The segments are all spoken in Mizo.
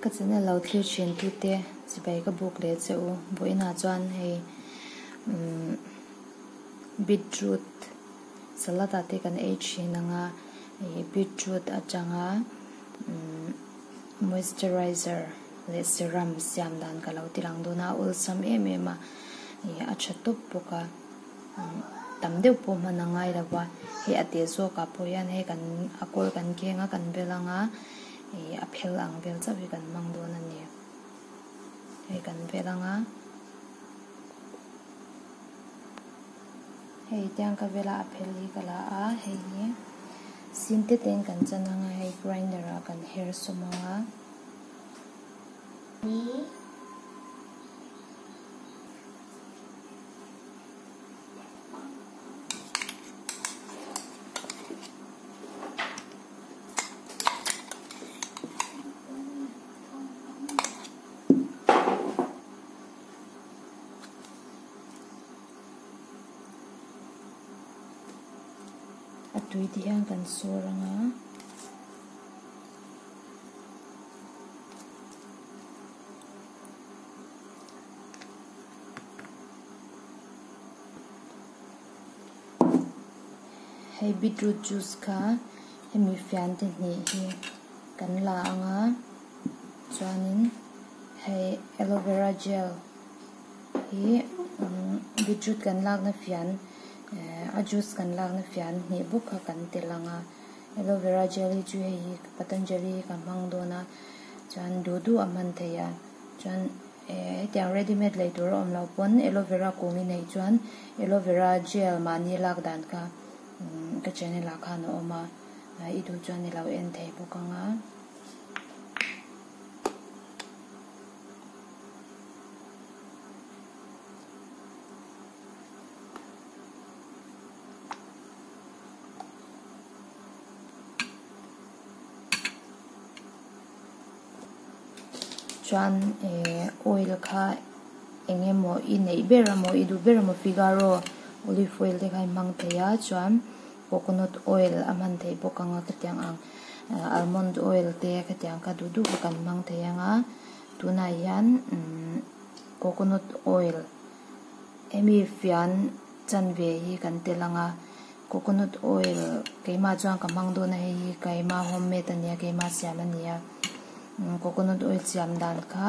Ka channel lo thlir thin tute chibai ka buk leh che u. Vawiinah chuan hei umm beetroot salad ah te kan ei thin ang a, ih beetroot atanga umm moisturizer leh serum siam dan ka lo ti lang dawn a, a awlsam em em a, ih a tha tawp bawk a. Tam deuh pawh hman a ngai lo va, hei a teh zawkah pawh hian hei kan a kawl kan keng a kan bel ang a, ih a phel ang vel chauh hi kan hmang dawn a ni. Hei kan bel ang a, hei tiang ka bel a a phel hi ka la a, hei hi sin te tein kan chan ang a, hei grinder ah kan her sawm ang a. A tui ti hian kan sawr ang a. Hei beetroot juice kha hemi fian te hnih hi kan la ang a chuanin hei aloe vera gel hi beetroot kan lakna fian eh a juice kan lakna fian hnih bawk kha kan tel ang a aloe vera gel hi chu hei hi patanjali hi ka hmang dawn a chuan duh duh a hman theih a chuan. Hetiang ready made lei tur a awm loh pawn aloe vera kung i neih chuan aloe vera gel mahni lak dan kha ka channel ah khan a awm a, i duh chuan i lo en thei bawk ang a. Chuan eh oil kha eng emaw i neih ber emaw i duh ber emaw figaro olive oil te kha i hmang thei a chuan coconut oil a hman theih bawk ang a khatiang ang almond oil te khatiang kha duh duh kan hmang thei ang a tunah hian umm coconut oil hemi fian chanve hi kan tel ang a. Coconut oil keimah chuan ka hmang dawn a hei hi keimah homemade a nia keimah siam a nia coconut oil siam dan kha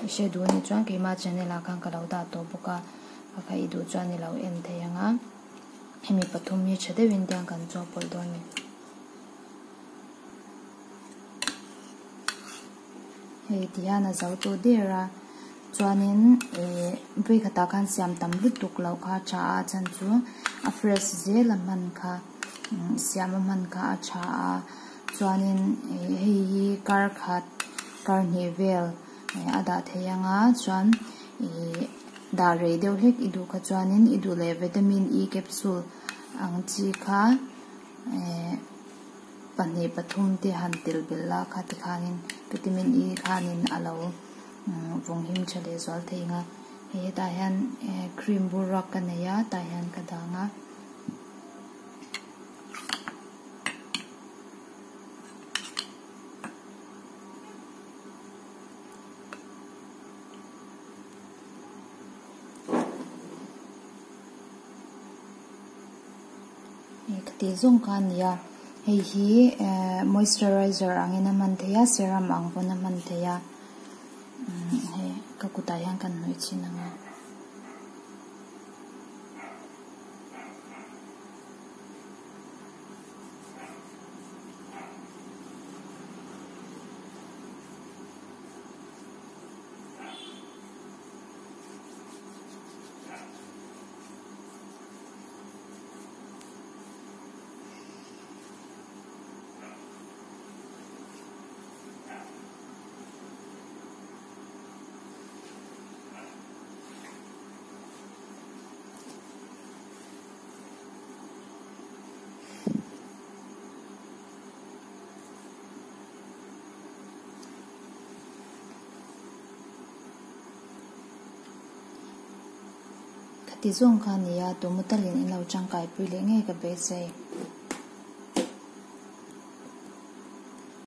i hre duh anih chuan keimah channel ah khan ka lo dah tawh bawk a a kha i duh chuan i lo en thei ang a hemi pathum hi tha deuhin tiang kan chaw pawlh dawn a ni. Hei ti hian a zo tawh der a chuanin ih vawi khatah khan siam tam lutuk loh kha a tha a chhan chu a fresh zel a hman kha siam a hman kha a tha a chuanin ih hei hi kar khat kar hnih vel a dah thei ang a chuan ih dah rei deuh hlek i duh kha chuanin i duh leh vitamin E capsule ang chi kha eh. Pahnih pathum te han tel belh a kha tikhanin vitamin E khanin a lo vawng him tha leh zual thei ang a hei hetah hian cream bur ruak ka nei a tah hian ka dang a. Ka tih zawng kha a ni a hei hi ehh moisturizer angin a hman theih a serum ang pawn a hman theih a umm hei ka kutah hian kan hnawih chhin ang a. Ti zawng kha a ni a, tumaw talin in lo tangkai pui leh ngei ka beisei.